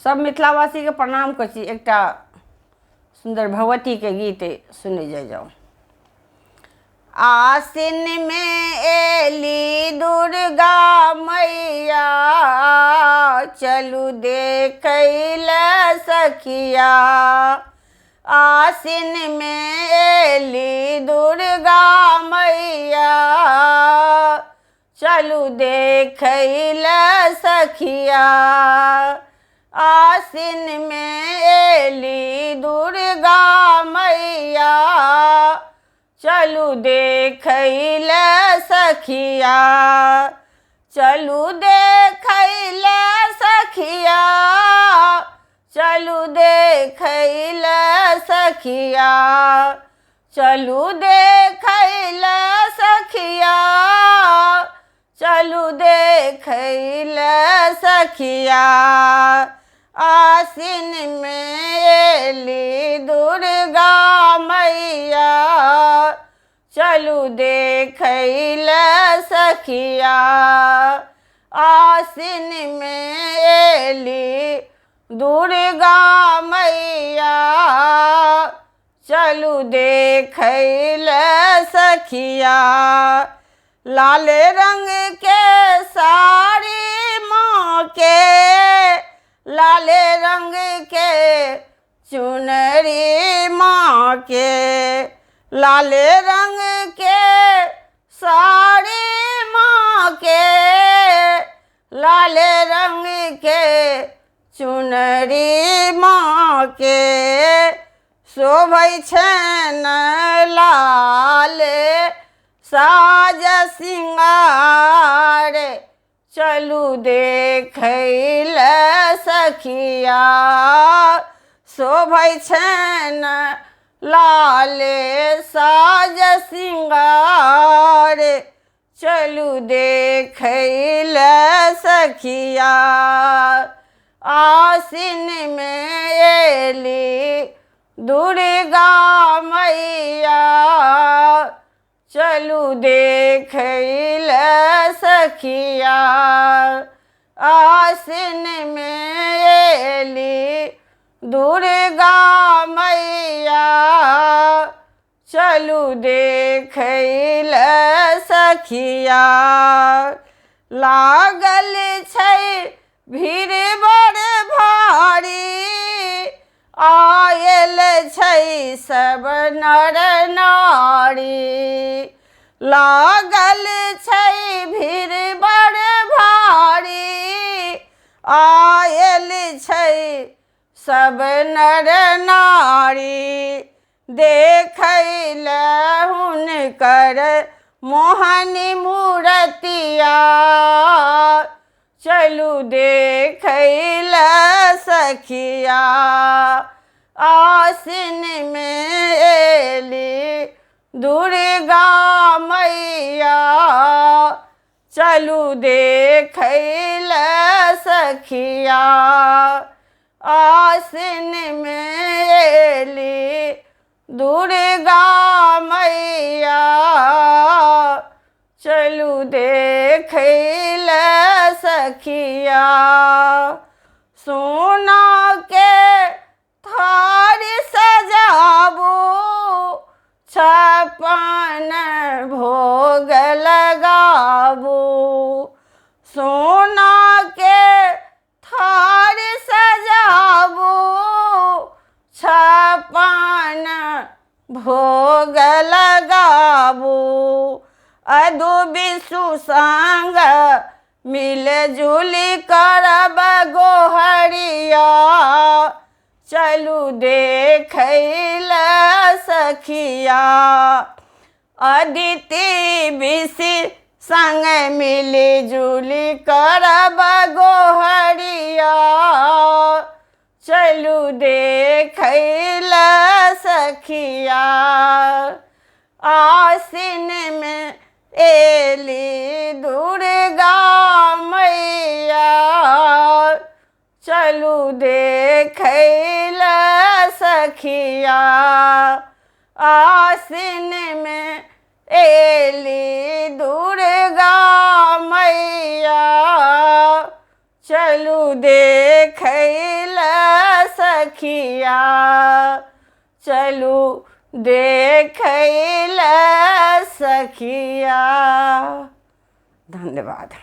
सब मिथिलावासीके प्रणाम करै छी। एकटा सुन्दर भगवतीके गीत सुनै जाइ जाउ। आसिन में एली दुर्गा मैया, चलू देखै लए सखिया। आसिन में एली दुर्गा मैया, चलू देखै लए सखिया। आसिन में एली दुर्गा मैया, चलू देखै लए सखिया। चलू देखै लए सखिया, चलू देखै लए सखिया। चलू देखै लए सखिया, चलू देखै लए सखिया। आसिन में एली दुर्गा मैया, चलू देखै लए सखिया। आसिन में एली दुर्गा मैया, चलू देखै लए सखिया। लाल रंग के साड़ी माँ के, लाल रंग के चुनरी माँ के। लाल रंग के साड़ी माँ के, लाल रंग के चुनरी माँ के। शोभै छनि लाल साज सिंगार, चलू देखै लए सखिया। शोभै छनि लाल साज सिंगार, चलू देखै लए सखिया। आसिन में एली दुर्गा मैया, चलू देखै लए सखिया। आसिन में एली दुर्गा मैया, चलू देखै लए सखिया। लागल छै भीड़ बड़ भारी, आयल छै सब नर नारी। लागल छै भीड़ बड़ भारी, आयल छै सब नर नारी। देखै लए हुनकर मोहनी मूरतिया, चलू देखै लए सखिया। आसिन में एली दुर्गा मैया, चलू देखै लए सखिया। आसिन में एली दुर्गा मैया, चलू देखै लए सखिया। सोना के थार सजाबू, छप्पन भोग लगाबू। सोना के थार सजाबू, छप्पन भोग लगाबू। अदु बिसु संग मिल जुली करब गोहरिया, चलू देखै लए सखिया। अदिति बिसि संग मिली जुली करब गोहरिया, चलू देखै लए सखिया। आसिन में एली दुर्गा मैया, चलू देखै लए सखिया। आसिन में एली दुर्गा मैया, चलू देखै लए सखिया, चलू देखै लए सखिया। धन्यवाद।